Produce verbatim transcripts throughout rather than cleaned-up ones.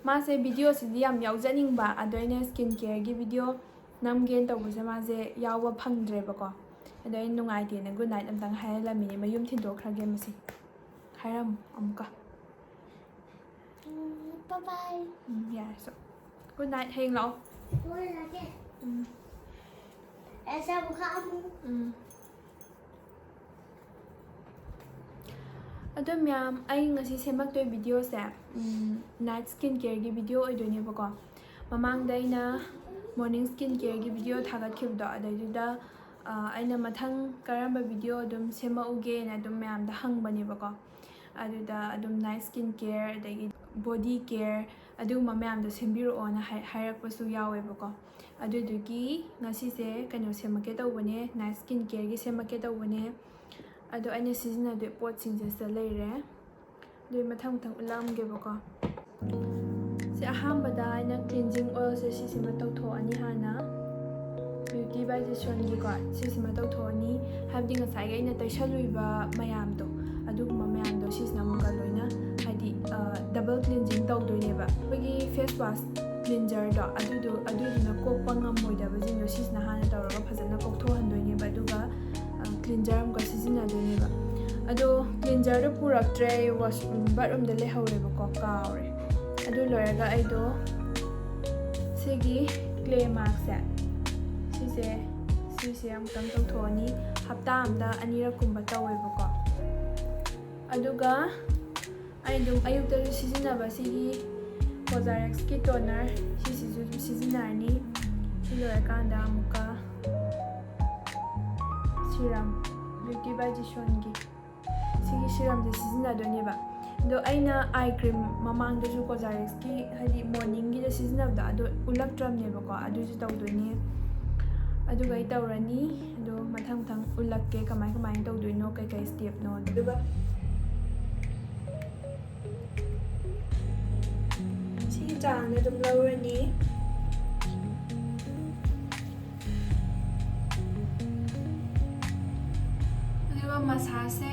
ꯃꯥꯁꯦ ꯚꯤꯗꯤꯑꯣꯁꯤꯗꯤ ꯌꯥꯝ ꯌꯥꯎꯖꯅꯤꯡꯕ, ꯑꯗꯣ ꯑꯩꯅ ꯁ꯭ꯀꯤꯟ ꯀꯦꯌꯔꯒꯤ ꯚꯤꯗꯤꯑꯣ ꯅꯝꯒꯦꯅ ꯇꯧꯕꯁꯦ ꯃꯥꯁꯦ ꯌꯥꯎꯕ ꯐꯪꯗ꯭ꯔꯦꯕꯀꯣ꯫ ꯑꯗꯣ ꯑꯩꯅ ꯅꯨꯡꯉꯥꯏꯇꯦꯅ ꯒꯨꯗ ꯅꯥꯏꯠ ꯑꯝꯇꯪ ꯍꯥꯏꯍꯜꯂꯝꯃꯤꯅꯦ, ꯃꯌꯨꯝ ꯊꯤꯟꯗꯣꯛꯈ꯭ꯔꯒꯦ ꯃꯁꯤ꯫ ꯍꯥꯏꯔꯝꯃꯨ ꯑꯃꯨꯛꯀ꯫ ꯎꯝ, bye bye. ꯎꯝ, ꯌꯥꯔꯦ꯫ So, ꯒꯨꯗ ꯅꯥꯏꯠ, ꯍꯌꯦꯡ ꯂꯥꯛꯑꯣ꯫ ꯍꯣꯏ, ꯂꯥꯛꯀꯦ. ꯎꯝ꯫ ꯑꯦꯁꯥ ꯕꯨꯈꯥ ꯑꯃꯨꯛ. ꯎꯝ꯫ ꯑꯗꯣ ꯃꯌꯥꯝ, ꯑꯩ ꯉꯁꯤ ꯁꯦꯝꯃꯛꯇꯣꯏ ꯚꯤꯗꯤꯑꯣꯁꯦ ꯅꯥꯏꯠ ꯁ꯭ꯀꯤꯟ ꯀꯦꯌꯔꯒꯤ ꯚꯤꯗꯤꯑꯣ ꯑꯣꯏꯗꯣꯏꯅꯦꯕꯀꯣ꯫ ꯃꯃꯥꯡꯗ ꯑꯩꯅ ꯃꯣꯔꯅꯤꯡ ꯁ꯭ꯀꯤꯟ ꯀꯦꯌꯔꯒꯤ ꯚꯤꯗꯤꯑꯣ ꯊꯥꯒꯠꯈꯤꯕꯗꯣ, ꯑꯗꯩꯗꯨꯗ ꯑ, ꯑꯩꯅ ꯃꯊꯪ ꯀꯔꯝꯕ ꯚꯤꯗꯤꯑꯣ ꯑꯗꯨꯝ ꯁꯦꯝꯃꯛꯎꯒꯦꯅ ꯑꯗꯨꯝ ꯃꯌꯥꯝꯗ ꯍꯪꯕꯅꯦꯕꯀꯣ꯫ ꯑꯗꯨꯗ ꯑꯗꯨꯝ ꯅꯥꯏꯠ ꯁ꯭ꯀꯤꯟ ꯀꯦꯌꯔ, ꯑꯗꯒꯤ ꯕꯣꯗꯤ ꯀꯦꯌꯔ, ꯑꯗꯨꯒꯨꯝꯕ ꯃꯌꯥꯝꯗꯣ ꯁꯦꯝꯕꯤꯔꯛꯑꯣꯅ ꯍꯥꯏ-, ꯍꯥꯏꯔꯛꯄꯁꯨ ꯌꯥꯎꯋꯦꯕꯀꯣ꯫ ꯑꯗꯨꯗꯨꯒꯤ ꯉꯁꯤꯁꯦ ꯀꯩꯅꯣ ꯁꯦꯝꯃꯛꯀꯦ ꯇꯧꯕꯅꯦ, ꯅꯥꯏꯠ ꯁ꯭ꯀꯤꯟ ꯀꯦꯌꯔꯒꯤ ꯁꯦꯝꯃꯛꯀꯦ ꯇꯧꯕꯅꯦ꯫ ꯑꯗꯣ ꯑꯩꯅ ꯁꯤꯖꯤꯟꯅꯗꯣꯏ ꯄꯣꯠꯁꯤꯡꯁꯦ ꯁꯤꯗ ꯂꯩꯔꯦ꯫ ꯑꯗꯨꯗꯤ ꯃꯊꯪ ꯃꯊꯪ ꯎꯠꯂꯛꯑꯝꯒꯦꯕꯀꯣ꯫ ꯁꯤ ꯑꯍꯥꯟꯕꯗ ꯑꯩꯅ ꯀ꯭ꯂꯤꯟꯖꯤꯡ ꯑꯣꯏꯜꯁꯦ ꯁꯤꯁꯤꯃ ꯇꯧꯊꯣꯛꯑꯅꯤ ꯍꯥꯟꯅ꯫ ꯕ꯭ꯌꯨꯇꯤ ꯕꯥꯏ ꯖꯦꯁꯣꯟꯒꯤꯀꯣ, ꯁꯤꯁꯤꯃ ꯇꯧꯊꯣꯛꯑꯅꯤ꯫ ꯍꯥꯏꯕꯗꯤ ꯉꯁꯥꯏꯒꯤ ꯑꯩꯅ ꯇꯩꯁꯜꯂꯨꯏꯕ ꯃꯌꯥꯝꯗꯣ, ꯑꯗꯨꯒꯨꯝꯕ ꯃꯌꯥꯝꯗꯣ ꯁꯤꯁꯤꯅ ꯑꯃꯨꯛꯀ ꯂꯣꯏꯅ, ꯍꯥꯏꯗꯤ, ꯗꯕꯜ ꯀ꯭ꯂꯤꯟꯖꯤꯡ ꯇꯧꯗꯣꯏꯅꯦꯕ꯫ ꯑꯩꯈꯣꯏꯒꯤ ꯐꯦꯁ ꯋꯥꯁ ꯀ꯭ꯂꯤꯟꯖꯔꯗꯣ, ꯑꯗꯨꯗꯣ, ꯑꯗꯨꯗꯨꯅ ꯀꯣꯛꯄ ꯉꯝꯃꯣꯏꯗꯕꯁꯤꯡꯗꯣ ꯁꯤꯁꯤꯅ ꯍꯥꯟꯅ ꯇꯧꯔꯒ ꯐꯖꯅ ꯀꯣꯛꯊꯣꯛꯍꯟꯗꯣꯏꯅꯦꯕ, ꯑꯗꯨꯒ ꯀ꯭ꯂꯤꯟꯖꯔ ꯑꯃꯨꯛꯀ ꯁꯤꯖꯤꯟꯅꯗꯣꯏꯅꯦꯕ꯫ ꯑꯗꯣ ꯀ꯭ꯂꯤꯟꯖꯔꯗꯣ ꯄꯨꯔꯛꯇ꯭ꯔꯦ, ꯋꯥꯁ-, ꯕꯥꯠꯔꯨꯝꯗ ꯂꯩꯍꯧꯔꯦꯕꯀꯣ, ꯀꯥꯎꯔꯦ꯫ ꯑꯗꯨ ꯂꯣꯏꯔꯒ ꯑꯩꯗꯣ ꯁꯤꯒꯤ ꯀ꯭ꯂꯦ ꯃꯥꯔꯛꯁꯦ, ꯁꯤꯁꯦ, ꯁꯤꯁꯦ ꯑꯃꯨꯛꯇꯪ ꯇꯧꯊꯣꯛꯑꯅꯤ꯫ ꯍꯞꯇꯥ ꯑꯝꯗ ꯑꯅꯤꯔꯛꯀꯨꯝꯕ ꯇꯧꯋꯦꯕꯀꯣ꯫ ꯑꯗꯨꯒ ꯑꯩ ꯑꯗꯨꯝ ꯑꯌꯨꯛꯇꯁꯨ ꯁꯤꯖꯤꯟꯅꯕ ꯁꯤꯒꯤ ꯀꯣꯖꯥꯔꯦꯛꯁꯀꯤ ꯇꯣꯅꯔ, ꯁꯤꯁꯤꯁꯨ ꯑꯗꯨꯝ ꯁꯤꯖꯤꯟꯅꯔꯅꯤ꯫ ꯁꯤ ꯂꯣꯏꯔꯀꯥꯟꯗ ꯑꯃꯨꯛꯀ ꯁꯤꯔꯝ, ꯕ꯭ꯌꯨꯇꯤ ꯕꯥꯏ ꯖꯤꯁꯣꯟꯒꯤ ꯁꯤꯒꯤ ꯁꯤꯔꯝꯁꯦ ꯁꯤꯖꯤꯟꯅꯗꯣꯏꯅꯦꯕ꯫ ꯑꯗꯣ ꯑꯩꯅ ꯑꯥꯏ ꯀ꯭ꯔꯤꯝ ꯃꯃꯥꯡꯗꯁꯨ ꯀꯣꯖꯥꯔꯦꯛꯁꯀꯤ, ꯍꯥꯏꯗꯤ ꯃꯣꯔꯅꯤꯡꯒꯤꯗ ꯁꯤꯖꯤꯟꯅꯕꯗꯣ, ꯑꯗꯣ ꯎꯠꯂꯛꯇ꯭ꯔꯕꯅꯦꯕꯀꯣ, ꯑꯗꯨꯁꯨ ꯇꯧꯗꯣꯏꯅꯦ꯫ ꯑꯗꯨꯒ ꯑꯩ ꯇꯧꯔꯅꯤ, ꯑꯗꯣ ꯃꯊꯪ ꯃꯊꯪ ꯎꯠꯂꯛꯀꯦ ꯀꯃꯥꯏ ꯀꯃꯥꯏꯅ ꯇꯧꯗꯣꯏꯅꯣ, ꯀꯩꯀꯩ ꯁ꯭ꯇꯦꯞꯅꯣ꯫ ꯑꯗꯨꯒ ꯁꯤꯒꯤ ꯆꯥꯡꯗ ꯑꯗꯨꯝ ꯂꯧꯔꯅꯤ꯫ ꯑꯗꯨꯒ ꯃꯁꯥꯖꯁꯦ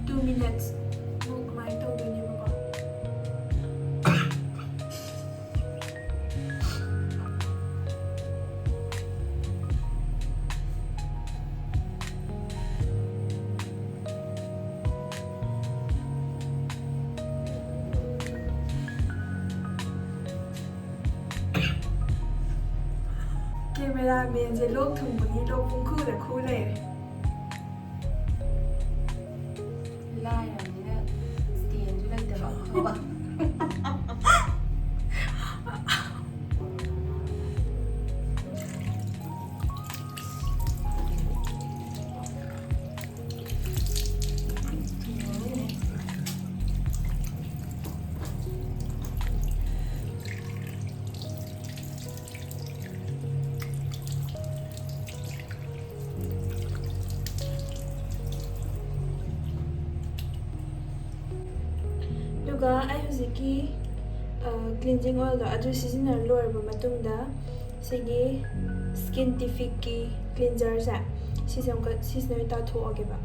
two minutes ꯃꯨꯛ ꯀꯃꯥꯏꯅ ꯇꯧꯗꯣꯏꯅꯦꯕꯀꯣ꯫ ꯀꯦꯃꯦꯔꯥꯃꯦꯟꯁꯦ ꯂꯣꯛ ꯊꯨꯡꯕꯒꯤ ꯂꯣꯛ ꯄꯨꯡꯈꯨꯗ ꯈꯨ ꯂꯩꯔꯦ꯫ ꯂꯥꯏꯔꯕꯅꯤꯅ ꯁ꯭ꯇꯦꯟꯁꯨ ꯂꯩꯇꯕ꯫ ꯑꯗꯨꯒ ꯑꯩ ꯍꯧꯖꯤꯛꯀꯤ ꯀ꯭ꯂꯤꯟꯖꯤꯡ ꯑꯣꯏꯜꯗꯣ ꯑꯗꯨ ꯁꯤꯖꯤꯟꯅꯔ ꯂꯣꯏꯔꯕ ꯃꯇꯨꯡꯗ, ꯁꯤꯒꯤ ꯁ꯭ꯀꯤꯟ ꯇꯤꯐꯤꯛꯀꯤ ꯀ꯭ꯂꯤꯟꯖꯔꯁꯦ, ꯁꯤꯁꯦ ꯑꯃꯨꯛꯀ ꯁꯤꯁꯤꯅ ꯑꯣꯏꯅ ꯇꯥꯊꯣꯛꯑꯒꯦꯕ꯫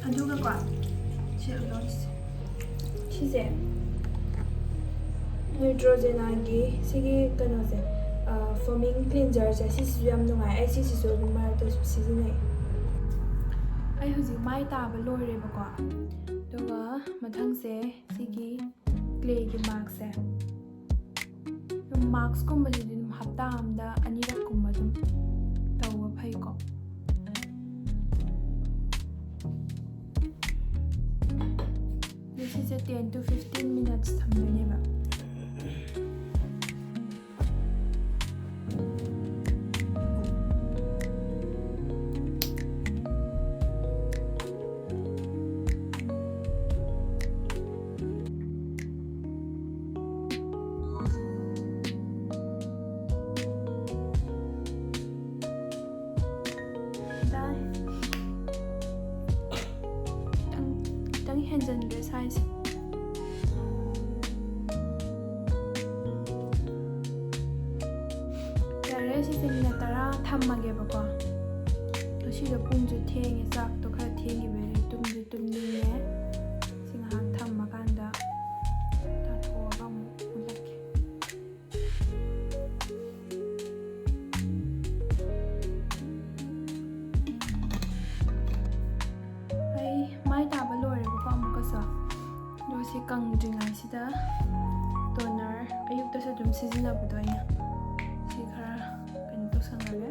ꯑꯗꯨꯒꯀꯣ, ꯁꯤ ꯍꯧꯖꯤꯛ ꯁꯤꯁꯦ ꯅ꯭ꯌꯨꯇ꯭ꯔꯣꯖꯦꯅꯥꯒꯤ ꯁꯤꯒꯤ ꯀꯩꯅꯣꯁꯦ, ꯐꯣꯃꯤꯡ ꯀ꯭ꯂꯤꯟꯖꯔꯁꯦ, ꯁꯤꯁꯤꯁꯨ ꯌꯥꯝ ꯅꯨꯡꯉꯥꯏ꯫ ꯑꯩ ꯁꯤꯁꯤꯁꯨ ꯑꯗꯨꯝ ꯃꯔꯛꯇ ꯁꯨꯝ ꯁꯤꯖꯤꯟꯅꯩ꯫ ꯑꯩ ꯍꯧꯖꯤꯛ ꯃꯥꯏ ꯇꯥꯕ ꯂꯣꯏꯔꯦꯕꯀꯣ, ꯑꯗꯨꯒ ꯃꯊꯪꯁꯦ ꯁꯤꯒꯤ ꯀ꯭ꯂꯦꯒꯤ ꯃꯥꯛꯁꯦ, ꯑꯗꯨꯝ ꯃꯥꯛꯁꯀꯨꯝꯕꯁꯤꯗꯤ ꯑꯗꯨꯝ ꯍꯞꯇꯥ ꯑꯃꯗ ꯑꯅꯤꯔꯛꯀꯨꯝꯕ ꯑꯗꯨꯝ ꯇꯧꯕ ꯐꯩꯀꯣ꯫ ꯑꯗꯨ ꯁꯤꯁꯦ ten to fifteen minutes ꯊꯝꯗꯣꯏꯅꯦꯕ꯫ ꯈꯤꯇꯪ, ꯈꯤꯇꯪ, ꯈꯤꯇꯪ ꯍꯦꯟꯖꯟꯈ꯭ꯔꯦ ꯁꯥꯏꯖꯁꯦ꯫ ꯊꯝꯃꯒꯦꯕꯀꯣ꯫ ꯉꯁꯤꯗꯣ ꯄꯨꯡꯁꯨ ꯊꯦꯡꯉꯦ, ꯆꯥꯛꯇꯣ ꯈꯔ ꯊꯦꯡꯈꯤꯕꯩ ꯇꯨꯝꯁꯨ ꯇꯨꯝꯅꯤꯡꯉꯦ꯫ ꯁꯤ ꯉꯥꯏꯍꯥꯛ ꯊꯝꯃꯀꯥꯟꯗ ꯇꯥꯊꯣꯛꯑꯒ ꯑꯃꯨꯛ ꯎꯠꯂꯛꯀꯦ꯫ ꯑꯩ ꯃꯥꯏ ꯇꯥꯕ ꯂꯣꯏꯔꯦꯕꯀꯣ ꯑꯃꯨꯛꯀꯁꯨ꯫ ꯑꯗꯣ ꯁꯤ ꯀꯪꯗ꯭ꯔꯤꯉꯩꯁꯤꯗ ꯇꯣꯅꯔ ꯑꯌꯨꯛꯇꯁꯨ ꯑꯗꯨꯝ ꯁꯤꯖꯤꯟꯅꯕꯗꯣ ꯑꯩꯅ ꯁꯤ ꯈꯔ ꯀꯩꯅꯣ ꯇꯧꯁꯟꯈ꯭ꯔꯒꯦ꯫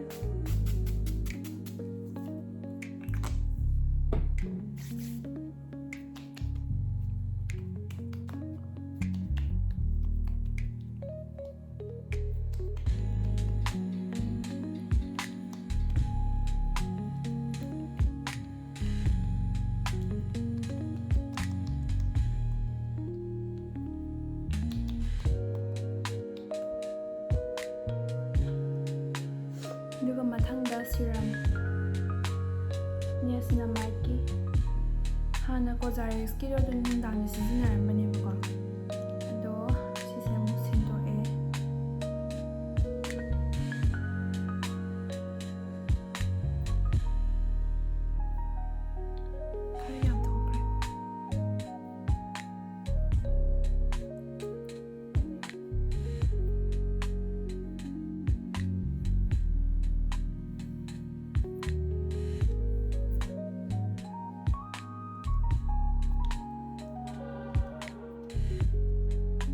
ꯑꯗꯨꯒ ꯃꯊꯪꯗ ꯁꯤꯔꯝ, ꯅꯤꯌꯥꯁꯤꯅꯥꯃꯥꯏꯠꯀꯤ꯫ ꯍꯥꯟꯅ ꯀꯣꯖꯥꯔꯤꯛꯁꯀꯤꯗꯣ ꯑꯗꯨꯝ ꯅꯨꯡꯗꯥꯡꯗ ꯁꯤꯖꯤꯟꯅꯔꯝꯕꯅꯦꯕꯀꯣ꯫ ꯑꯗꯣ ꯁꯤꯁꯦ ꯑꯃꯨꯛ ꯁꯤꯟꯗꯣꯛꯑꯦ꯫ ꯈꯔ ꯌꯥꯝ ꯊꯣꯛꯈ꯭ꯔꯦ꯫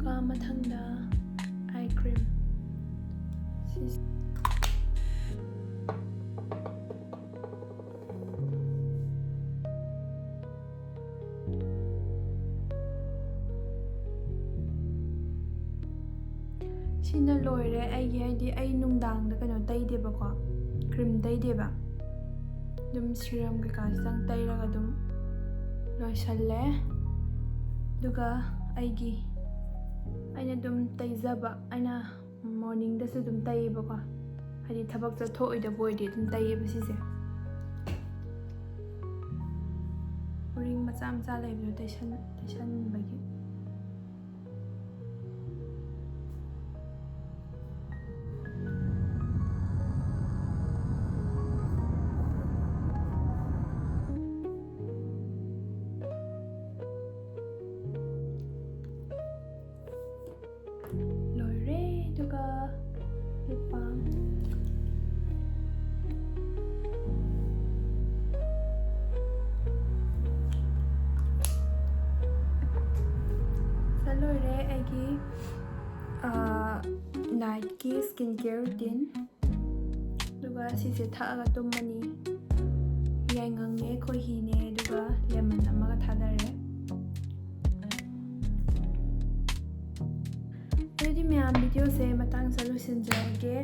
ꯀꯣ, ꯃꯊꯪꯗ ꯑꯥꯏ ꯀ꯭ꯔꯤꯝ꯫ ꯁꯤꯁꯦ ꯁꯤꯅ ꯂꯣꯏꯔꯦ ꯑꯩꯒꯤ, ꯍꯥꯏꯗꯤ ꯑꯩ ꯅꯨꯡꯗꯥꯡꯗ ꯀꯩꯅꯣ ꯇꯩꯗꯦꯕꯀꯣ, ꯀ꯭ꯔꯤꯝ ꯇꯩꯗꯦꯕ꯫ ꯑꯗꯨꯝ ꯁꯤꯔꯝ ꯀꯩꯀꯥꯁꯤꯗꯪ ꯇꯩꯔꯒ ꯑꯗꯨꯝ ꯂꯣꯏꯁꯜꯂꯦ꯫ ꯑꯗꯨꯒ ꯑꯩꯒꯤ, ꯑꯩꯅ ꯑꯗꯨꯝ ꯇꯩꯖꯕ, ꯑꯩꯅ ꯃꯣꯔꯅꯤꯡꯗꯁꯨ ꯑꯗꯨꯝ ꯇꯩꯌꯦꯕꯀꯣ, ꯍꯥꯏꯗꯤ ꯊꯕꯛ ꯆꯠꯊꯣꯛꯑꯣꯏꯗꯕ ꯑꯣꯏꯔꯗꯤ ꯑꯗꯨꯝ ꯇꯩꯌꯦꯕ ꯁꯤꯁꯦ꯫ ꯎꯔꯤꯡ ꯃꯆꯥ ꯃꯆꯥ ꯂꯩꯕꯗꯣ ꯇꯩꯁꯟ-, ꯇꯩꯁꯟꯕꯒꯤ꯫ ꯂꯤꯞ ꯕꯥꯝ꯫ ꯁꯤ ꯂꯣꯏꯔꯦ ꯑꯩꯒꯤ ꯅꯥꯏꯠꯀꯤ ꯁ꯭ꯀꯤꯟ ꯀꯦꯌꯔ ꯔꯨꯇꯤꯟ꯫ ꯑꯗꯨꯒ ꯁꯤꯁꯦ ꯊꯛꯑꯒ ꯇꯨꯝꯃꯅꯤ꯫ ꯌꯥꯏꯉꯪꯅꯦ, ꯈꯣꯏꯍꯤꯅꯦ, ꯑꯗꯨꯒ ꯂꯦꯃꯟ ꯑꯃꯒ ꯊꯥꯗꯔꯦ꯫ ꯑꯗꯨꯗꯤ ꯃꯌꯥꯝ, ꯚꯤꯗꯤꯑꯣꯁꯦ ꯃꯇꯥꯡꯁꯤꯗ ꯂꯣꯏꯁꯤꯟꯖꯔꯒꯦ꯫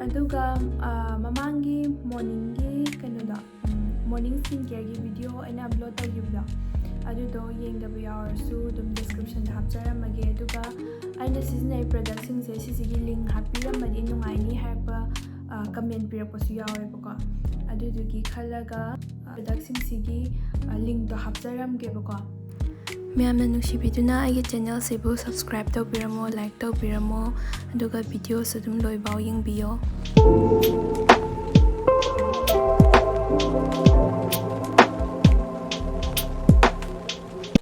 ꯑꯗꯨꯒ ꯃꯃꯥꯡꯒꯤ ꯃꯣꯔꯅꯤꯡꯒꯤ ꯀꯩꯅꯣꯗꯣ, ꯃꯣꯔꯅꯤꯡ ꯁ꯭ꯀꯤꯟ ꯀꯦꯌꯔꯒꯤ ꯚꯤꯗꯤꯑꯣ ꯑꯩꯅ ꯑꯞꯂꯣꯗ ꯇꯧꯈꯤꯕꯗꯣ, ꯑꯗꯨꯗꯣ ꯌꯦꯡꯗꯕ ꯌꯥꯎꯔꯁꯨ ꯑꯗꯨꯝ ꯗꯤꯁꯀ꯭ꯔꯤꯞꯁꯟꯗ ꯍꯥꯞꯆꯔꯝꯃꯒꯦ꯫ ꯑꯗꯨꯒ ꯑꯩꯅ ꯁꯤꯖꯤꯟꯅꯔꯤꯕ ꯄ꯭ꯔꯗꯛꯁꯤꯡꯁꯦ ꯁꯤꯁꯤꯒꯤ ꯂꯤꯡ ꯍꯥꯞꯄꯤꯔꯝꯃꯗꯤ ꯅꯨꯡꯉꯥꯏꯅꯤ ꯍꯥꯏꯔꯛꯄ ꯀꯃꯦꯟ ꯄꯤꯔꯛꯄꯁꯨ ꯌꯥꯎꯋꯦꯕꯀꯣ꯫ ꯑꯗꯨꯗꯨꯒꯤ ꯈꯜꯂꯒ ꯄ꯭ꯔꯗꯛꯁꯤꯡꯁꯤꯒꯤ ꯂꯤꯡꯗꯣ ꯍꯥꯞꯆꯔꯝꯒꯦꯕꯀꯣ꯫ ꯃꯌꯥꯝꯅ ꯅꯨꯡꯁꯤꯕꯤꯗꯨꯅ ꯑꯩꯒꯤ ꯆꯦꯅꯦꯜꯁꯤꯕꯨ ꯁꯕꯁꯀ꯭ꯔꯥꯏꯕ ꯇꯧꯕꯤꯔꯝꯃꯣ, ꯂꯥꯏꯛ ꯇꯧꯕꯤꯔꯝꯃꯣ, ꯑꯗꯨꯒ ꯚꯤꯗꯤꯑꯣꯁꯨ ꯑꯗꯨꯝ ꯂꯣꯏꯐꯥꯎ ꯌꯦꯡꯕꯤꯌꯣ꯫